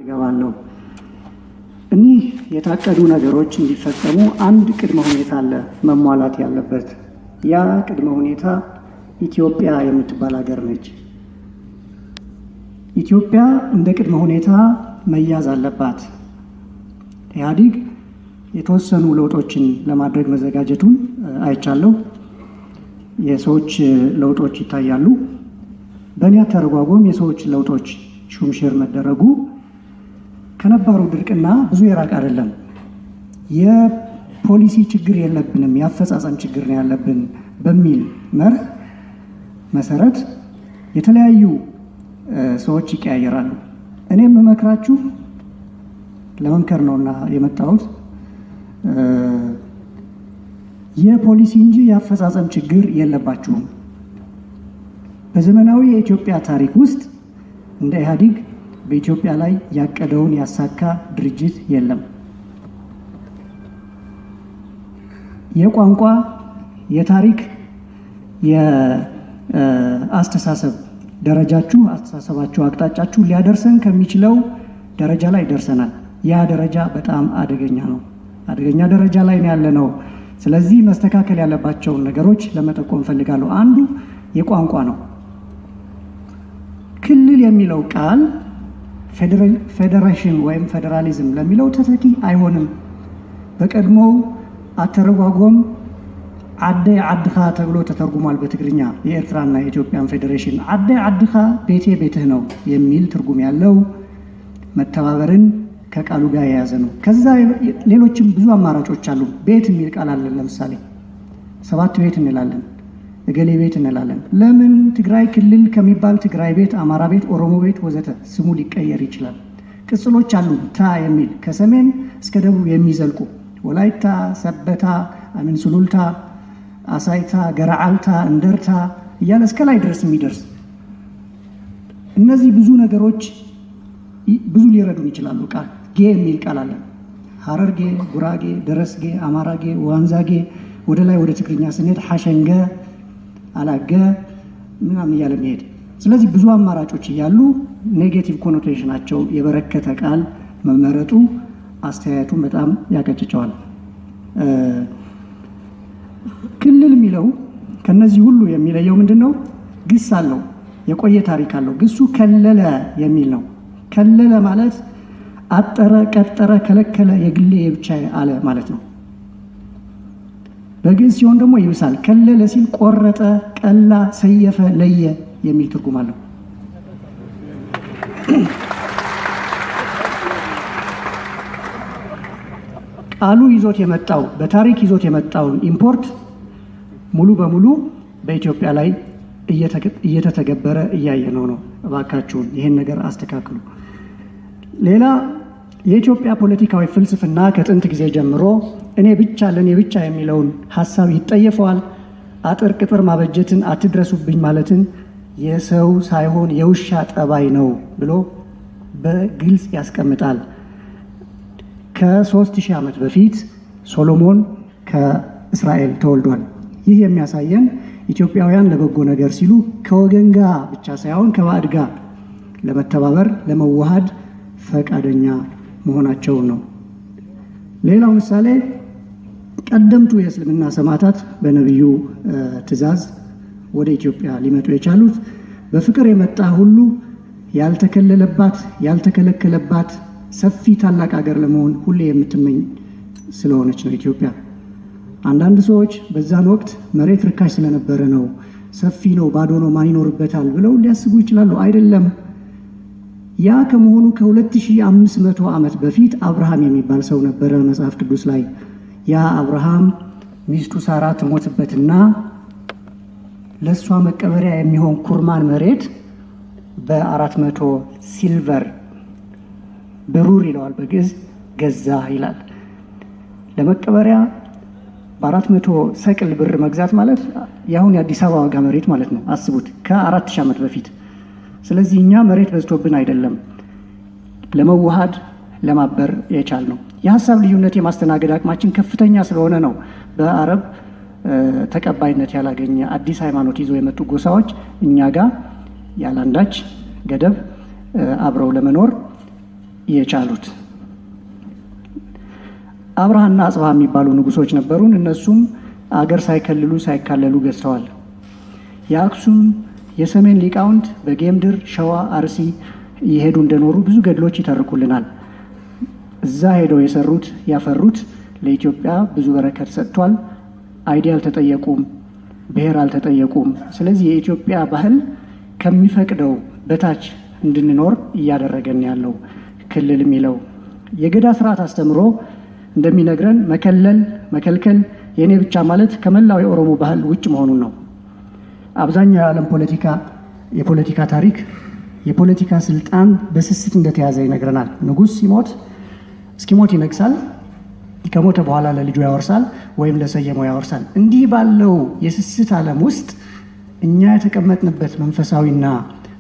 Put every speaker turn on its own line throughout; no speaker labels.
እገባለሁ። እኒህ የታቀዱ ነገሮች እንዲፈጸሙ አንድ ቅድመ ሁኔታ አለ መሟላት ያለበት። ያ ቅድመ ሁኔታ ኢትዮጵያ የምትባል ሀገር ነች። ኢትዮጵያ እንደ ቅድመ ሁኔታ መያዝ አለባት። ኢህአዴግ የተወሰኑ ለውጦችን ለማድረግ መዘጋጀቱን አይቻለሁ። የሰዎች ለውጦች ይታያሉ። በእኔ አተረጓጎም የሰዎች ለውጦች ሹምሽር መደረጉ ከነባሩ ድርቅና ብዙ የራቅ አይደለም። የፖሊሲ ችግር የለብንም፣ የአፈጻጸም ችግር ነው ያለብን በሚል መርህ መሰረት የተለያዩ ሰዎች ይቀያየራሉ። እኔ የምመክራችሁ ለመምከር ነውና የመጣሁት የፖሊሲ እንጂ የአፈጻጸም ችግር የለባችሁም። በዘመናዊ የኢትዮጵያ ታሪክ ውስጥ እንደ ኢህአዴግ በኢትዮጵያ ላይ ያቀደውን ያሳካ ድርጅት የለም። የቋንቋ፣ የታሪክ፣ የአስተሳሰብ ደረጃችሁ አስተሳሰባችሁ፣ አቅጣጫችሁ ሊያደርሰን ከሚችለው ደረጃ ላይ ደርሰናል። ያ ደረጃ በጣም አደገኛ ነው። አደገኛ ደረጃ ላይ ነው ያለነው። ስለዚህ መስተካከል ያለባቸውን ነገሮች ለመጠቆም እፈልጋለሁ። አንዱ የቋንቋ ነው። ክልል የሚለው ቃል ፌዴሬሽን ወይም ፌዴራሊዝም ለሚለው ተተኪ አይሆንም። በቀድሞው አተረጓጎም ዓደይ ዓድኻ ተብሎ ተተርጉሟል። በትግርኛ የኤርትራና የኢትዮጵያን ፌዴሬሽን ዓደይ ዓድኻ ቤቴ ቤትህ ነው የሚል ትርጉም ያለው መተባበርን ከቃሉ ጋር የያዘ ነው። ከዛ ሌሎችም ብዙ አማራጮች አሉ። ቤት የሚል ቃል አለን። ለምሳሌ ሰባት ቤት እንላለን፣ እገሌ ቤት እንላለን። ለምን ትግራይ ክልል ከሚባል ትግራይ ቤት፣ አማራ ቤት፣ ኦሮሞ ቤት ወዘተ ስሙ ሊቀየር ይችላል። ቅጽሎች አሉ። ታ የሚል ከሰሜን እስከ ደቡብ የሚዘልቁ ወላይታ፣ ሰበታ፣ አሚን ሱሉልታ፣ አሳይታ፣ ገረዓልታ፣ እንደርታ እያለ እስከ ላይ ድረስ የሚደርስ እነዚህ ብዙ ነገሮች ብዙ ሊረዱን ይችላሉ። ቃል ጌ የሚል ቃል አለ። ሐረርጌ፣ ጉራጌ፣ ደረስጌ፣ አማራጌ፣ ዋንዛጌ ወደ ላይ ወደ ትግርኛ ስንሄድ ሐሸንገ፣ አላገ ምናምን እያለ መሄድ። ስለዚህ ብዙ አማራጮች እያሉ negative connotation ኣቸው የበረከተ ቃል መመረጡ አስተያየቱን በጣም ያቀጭጨዋል። ክልል የሚለው ከነዚህ ሁሉ የሚለየው ምንድን ነው? ግስ አለው፣ የቆየ ታሪክ አለው። ግሱ ከለለ የሚል ነው። ከለለ ማለት አጠረ፣ ቀጠረ፣ ከለከለ፣ የግሌ የብቻ አለ ማለት ነው። በግዕዝ ሲሆን ደግሞ ይብሳል። ከለለ ሲል ቆረጠ፣ ቀላ፣ ሰየፈ፣ ለየ የሚል ትርጉም አለው። ቃሉ ይዞት የመጣው በታሪክ ይዞት የመጣውን import ሙሉ በሙሉ በኢትዮጵያ ላይ እየተተገበረ እያየነው ነው። እባካችሁን ይህን ነገር አስተካክሉ። ሌላ የኢትዮጵያ ፖለቲካዊ ፍልስፍና ከጥንት ጊዜ ጀምሮ እኔ ብቻ ለእኔ ብቻ የሚለውን ሀሳብ ይጠየፈዋል። አጥር ቅጥር ማበጀትን አትድረሱብኝ ማለትን የሰው ሳይሆን የውሻ ጠባይ ነው ብሎ በግልጽ ያስቀምጣል። ከ3000 ዓመት በፊት ሶሎሞን ከእስራኤል ተወልዷል። ይህ የሚያሳየን ኢትዮጵያውያን ለበጎ ነገር ሲሉ ከወገን ጋር ብቻ ሳይሆን ከባዕድ ጋር ለመተባበር ለመዋሃድ ፈቃደኛ መሆናቸውን ነው። ሌላው ምሳሌ ቀደምቱ የእስልምና ሰማዕታት በነቢዩ ትእዛዝ ወደ ኢትዮጵያ ሊመጡ የቻሉት በፍቅር የመጣ ሁሉ ያልተከለለባት ያልተከለከለባት ሰፊ ታላቅ ሀገር ለመሆን ሁሌ የምትመኝ ስለሆነች ነው ኢትዮጵያ። አንዳንድ ሰዎች በዛን ወቅት መሬት ርካሽ ስለነበረ ነው፣ ሰፊ ነው፣ ባዶ ነው፣ ማን ይኖርበታል ብለው ሊያስቡ ይችላሉ። አይደለም። ያ ከመሆኑ ከ2500 ዓመት በፊት አብርሃም የሚባል ሰው ነበረ መጽሐፍ ቅዱስ ላይ። ያ አብርሃም ሚስቱ ሳራ ትሞትበትና ለእሷ መቀበሪያ የሚሆን ኩርማን መሬት በ400 silver ብሩር ይለዋል በግዕዝ ገዛ ይላል። ለመቀበሪያ በ400 ሰቅል ብር መግዛት ማለት የአሁን የአዲስ አበባ ዋጋ መሬት ማለት ነው። አስቡት ከ4000 ዓመት በፊት። ስለዚህ እኛ መሬት በዝቶብን አይደለም ለመዋሃድ ለማበር የቻል ነው። የሀሳብ ልዩነት የማስተናገድ አቅማችን ከፍተኛ ስለሆነ ነው በአረብ ተቀባይነት ያላገኘ አዲስ ሃይማኖት ይዘው የመጡ ጎሳዎች እኛ ጋር ያላንዳች ገደብ አብረው ለመኖር የቻሉት። አብርሃና አጽብሃ የሚባሉ ንጉሶች ነበሩን። እነሱም አገር ሳይከልሉ ሳይካለሉ ገዝተዋል። የአክሱም የሰሜን ሊቃውንት በጌምድር፣ ሸዋ፣ አርሲ እየሄዱ እንደኖሩ ብዙ ገድሎች ይተርኩልናል። እዛ ሄደው የሰሩት ያፈሩት ለኢትዮጵያ ብዙ በረከት ሰጥቷል። ID አልተጠየቁም፣ ብሔር አልተጠየቁም። ስለዚህ የኢትዮጵያ ባህል ከሚፈቅደው በታች እንድንኖር እያደረገን ያለው ክልል የሚለው የገዳ ስርዓት አስተምሮ እንደሚነግረን መከለል፣ መከልከል፣ የእኔ ብቻ ማለት ከመላው የኦሮሞ ባህል ውጭ መሆኑን ነው። አብዛኛው የዓለም ፖለቲካ የፖለቲካ ታሪክ የፖለቲካ ስልጣን በስስት እንደተያዘ ይነግረናል። ንጉስ ሲሞት እስኪሞት ይነግሳል። ከሞተ በኋላ ለልጁ ያወርሳል ወይም ለሰየመው ያወርሳል። እንዲህ ባለው የስስት ዓለም ውስጥ እኛ የተቀመጥንበት መንፈሳዊና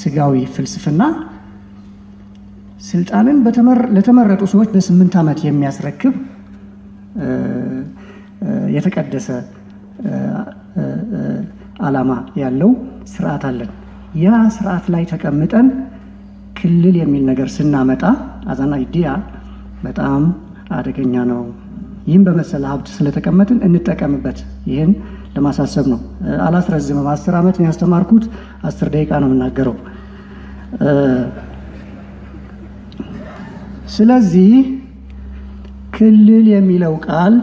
ስጋዊ ፍልስፍና ስልጣንን ለተመረጡ ሰዎች በ8 ዓመት የሚያስረክብ የተቀደሰ ዓላማ ያለው ስርዓት አለን። ያ ስርዓት ላይ ተቀምጠን ክልል የሚል ነገር ስናመጣ as an idea በጣም አደገኛ ነው። ይህም በመሰለ ሀብት ስለተቀመጥን እንጠቀምበት። ይህን ለማሳሰብ ነው። አላስረዝምም። 10 ዓመት ነው ያስተማርኩት። 10 ደቂቃ ነው የምናገረው። ስለዚህ ክልል የሚለው ቃል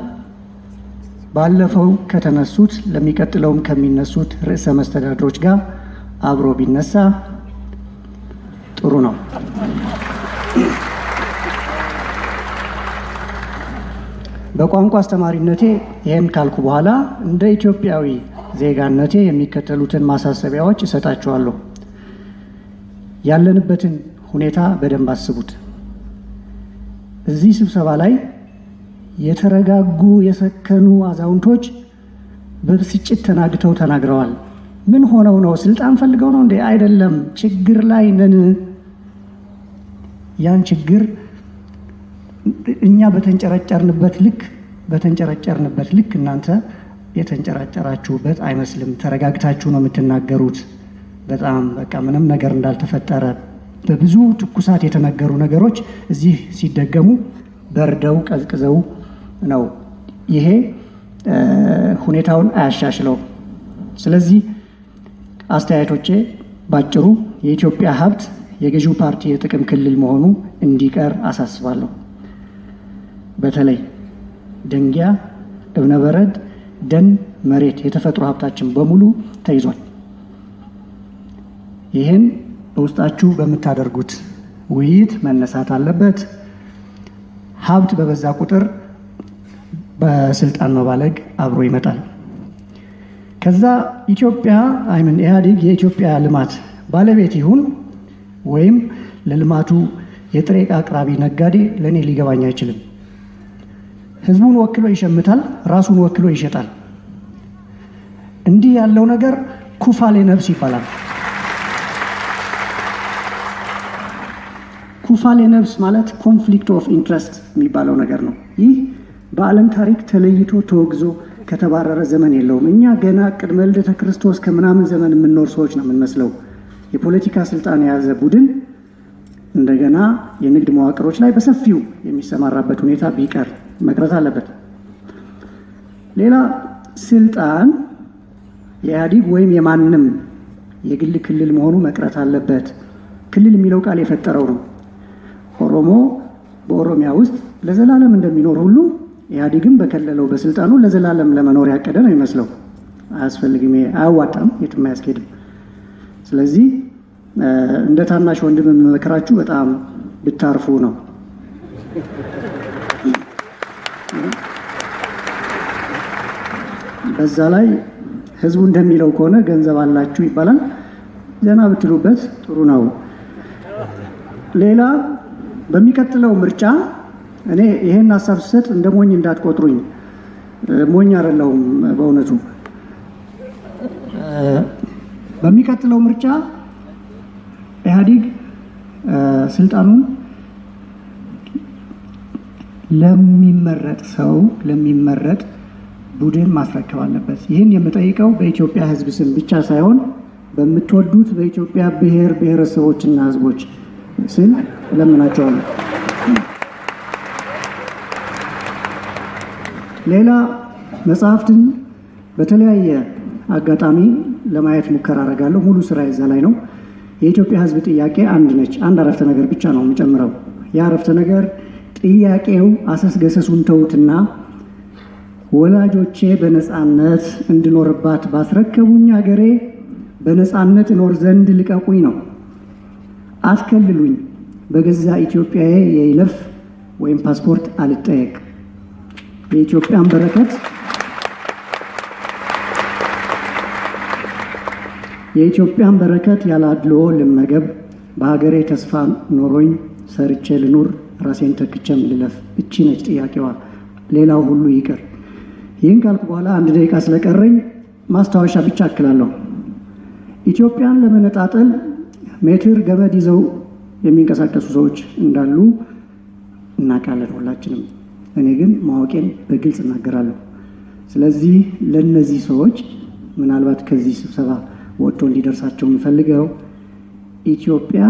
ባለፈው ከተነሱት ለሚቀጥለውም ከሚነሱት ርዕሰ መስተዳድሮች ጋር አብሮ ቢነሳ ጥሩ ነው። በቋንቋ አስተማሪነቴ ይሄን ካልኩ በኋላ እንደ ኢትዮጵያዊ ዜጋነቴ የሚከተሉትን ማሳሰቢያዎች እሰጣችኋለሁ። ያለንበትን ሁኔታ በደንብ አስቡት። እዚህ ስብሰባ ላይ የተረጋጉ የሰከኑ አዛውንቶች በብስጭት ተናግተው ተናግረዋል። ምን ሆነው ነው? ስልጣን ፈልገው ነው እንዴ? አይደለም፣ ችግር ላይ ነን። ያን ችግር እኛ በተንጨረጨርንበት ልክ እናንተ የተንጨረጨራችሁበት አይመስልም። ተረጋግታችሁ ነው የምትናገሩት። በጣም በቃ ምንም ነገር እንዳልተፈጠረ በብዙ ትኩሳት የተነገሩ ነገሮች እዚህ ሲደገሙ በርደው ቀዝቅዘው ነው። ይሄ ሁኔታውን አያሻሽለውም። ስለዚህ አስተያየቶቼ ባጭሩ የኢትዮጵያ ሀብት የገዢው ፓርቲ የጥቅም ክልል መሆኑ እንዲቀር አሳስባለሁ። በተለይ ደንጊያ፣ እብነበረድ፣ ደን፣ መሬት የተፈጥሮ ሀብታችን በሙሉ ተይዟል። ይህን በውስጣችሁ በምታደርጉት ውይይት መነሳት አለበት። ሀብት በበዛ ቁጥር በስልጣን መባለግ አብሮ ይመጣል። ከዛ ኢትዮጵያ ኢህአዴግ የኢትዮጵያ ልማት ባለቤት ይሁን ወይም ለልማቱ የጥሬ ዕቃ አቅራቢ ነጋዴ ለኔ ሊገባኝ አይችልም። ህዝቡን ወክሎ ይሸምታል፣ ራሱን ወክሎ ይሸጣል። እንዲህ ያለው ነገር ኩፋሌ ነፍስ ይባላል። ኩፋሌ ነፍስ ማለት conflict of interest የሚባለው ነገር ነው። ይህ በዓለም ታሪክ ተለይቶ ተወግዞ ከተባረረ ዘመን የለውም። እኛ ገና ቅድመ ልደተ ክርስቶስ ከምናምን ዘመን የምንኖር ሰዎች ነው የምንመስለው። የፖለቲካ ስልጣን የያዘ ቡድን እንደገና የንግድ መዋቅሮች ላይ በሰፊው የሚሰማራበት ሁኔታ ቢቀር መቅረት አለበት። ሌላ ስልጣን የኢህአዴግ ወይም የማንም የግል ክልል መሆኑ መቅረት አለበት። ክልል የሚለው ቃል የፈጠረው ነው። ኦሮሞ በኦሮሚያ ውስጥ ለዘላለም እንደሚኖር ሁሉ ኢህአዴግም በከለለው በስልጣኑ ለዘላለም ለመኖር ያቀደ ነው የሚመስለው። አያስፈልግም፣ አያዋጣም፣ የትም አያስኬድም። ስለዚህ እንደ ታናሽ ወንድም የምመክራችሁ በጣም ብታርፉ ነው። በዛ ላይ ህዝቡ እንደሚለው ከሆነ ገንዘብ አላችሁ ይባላል። ዘና ብትሉበት ጥሩ ነው። ሌላ በሚቀጥለው ምርጫ እኔ ይሄን ሐሳብ ስሰጥ እንደ ሞኝ እንዳትቆጥሩኝ፣ ሞኝ አይደለሁም በእውነቱ። በሚቀጥለው ምርጫ ኢህአዴግ ስልጣኑን ለሚመረጥ ሰው ለሚመረጥ ቡድን ማስረከብ አለበት። ይህን የምጠይቀው በኢትዮጵያ ህዝብ ስም ብቻ ሳይሆን በምትወዱት በኢትዮጵያ ብሔር ብሔረሰቦችና ህዝቦች ስም እለምናቸዋለሁ። ሌላ መጽሐፍትን በተለያየ አጋጣሚ ለማየት ሙከራ አደርጋለሁ። ሙሉ ስራ እዛ ላይ ነው። የኢትዮጵያ ሕዝብ ጥያቄ አንድ ነች። አንድ አረፍተ ነገር ብቻ ነው የምጨምረው። ያ አረፍተ ነገር ጥያቄው አሰስገሰሱን ተውትና ወላጆቼ በነፃነት እንድኖርባት ባስረከቡኝ ሀገሬ በነፃነት እኖር ዘንድ ልቀቁኝ ነው። አትከልሉኝ፣ በገዛ ኢትዮጵያዬ የይለፍ ወይም ፓስፖርት አልጠየቅ። የኢትዮጵያን በረከት የኢትዮጵያን በረከት ያላድሎ ልመገብ፣ በሀገሬ ተስፋ ኖሮኝ ሰርቼ ልኑር፣ ራሴን ተክቼም ልለፍ። እቺ ነች ጥያቄዋ። ሌላው ሁሉ ይቅር። ይህን ካልኩ በኋላ አንድ ደቂቃ ስለቀረኝ ማስታወሻ ብቻ አክላለሁ። ኢትዮጵያን ለመነጣጠል ሜትር ገመድ ይዘው የሚንቀሳቀሱ ሰዎች እንዳሉ እናውቃለን ሁላችንም። እኔ ግን ማወቄን በግልጽ እናገራለሁ። ስለዚህ ለእነዚህ ሰዎች ምናልባት ከዚህ ስብሰባ ወጥቶ እንዲደርሳቸው የምፈልገው ኢትዮጵያ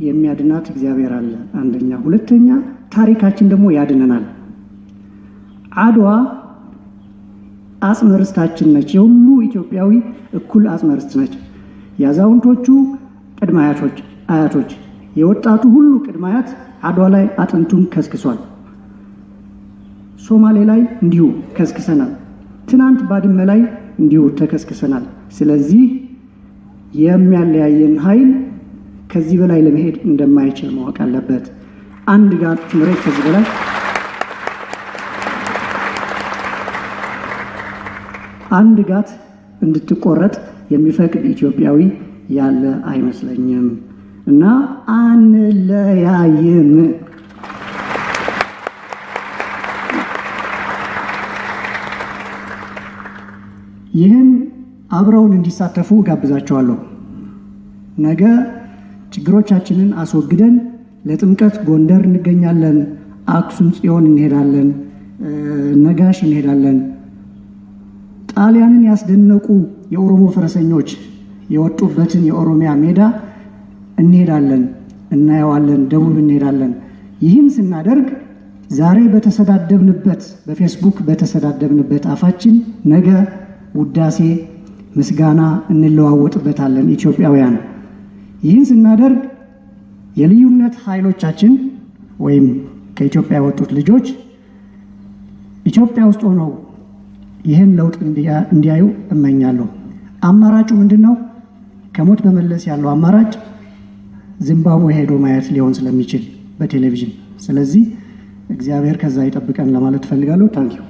የሚያድናት እግዚአብሔር አለ፣ አንደኛ። ሁለተኛ ታሪካችን ደግሞ ያድነናል። አድዋ አጽመ ርስታችን ነች። የሁሉ ኢትዮጵያዊ እኩል አጽመ ርስት ነች። የአዛውንቶቹ ቅድመ አያቶች አያቶች፣ የወጣቱ ሁሉ ቅድመ አያት አድዋ ላይ አጥንቱን ከስክሷል። ሶማሌ ላይ እንዲሁ ከስክሰናል። ትናንት ባድመ ላይ እንዲሁ ተከስክሰናል። ስለዚህ የሚያለያየን ኃይል ከዚህ በላይ ለመሄድ እንደማይችል ማወቅ አለበት። አንድ ጋር መሬት ከዚህ በላይ አንድ ጋት እንድትቆረጥ የሚፈቅድ ኢትዮጵያዊ ያለ አይመስለኝም እና አንለያይም። ይህን አብረውን እንዲሳተፉ ጋብዛቸዋለሁ። ነገ ችግሮቻችንን አስወግደን ለጥምቀት ጎንደር እንገኛለን፣ አክሱም ጽዮን እንሄዳለን፣ ነጋሽ እንሄዳለን። ጣሊያንን ያስደነቁ የኦሮሞ ፈረሰኞች የወጡበትን የኦሮሚያ ሜዳ እንሄዳለን፣ እናየዋለን፣ ደቡብ እንሄዳለን። ይህን ስናደርግ ዛሬ በተሰዳደብንበት በፌስቡክ በተሰዳደብንበት አፋችን ነገ ውዳሴ ምስጋና እንለዋወጥበታለን ኢትዮጵያውያን። ይህን ስናደርግ የልዩነት ኃይሎቻችን ወይም ከኢትዮጵያ የወጡት ልጆች ኢትዮጵያ ውስጥ ሆነው ይህን ለውጥ እንዲያዩ እመኛለሁ። አማራጩ ምንድን ነው? ከሞት በመለስ ያለው አማራጭ ዚምባብዌ ሄዶ ማየት ሊሆን ስለሚችል በቴሌቪዥን። ስለዚህ እግዚአብሔር ከዛ ይጠብቀን ለማለት እፈልጋለሁ። Thank you።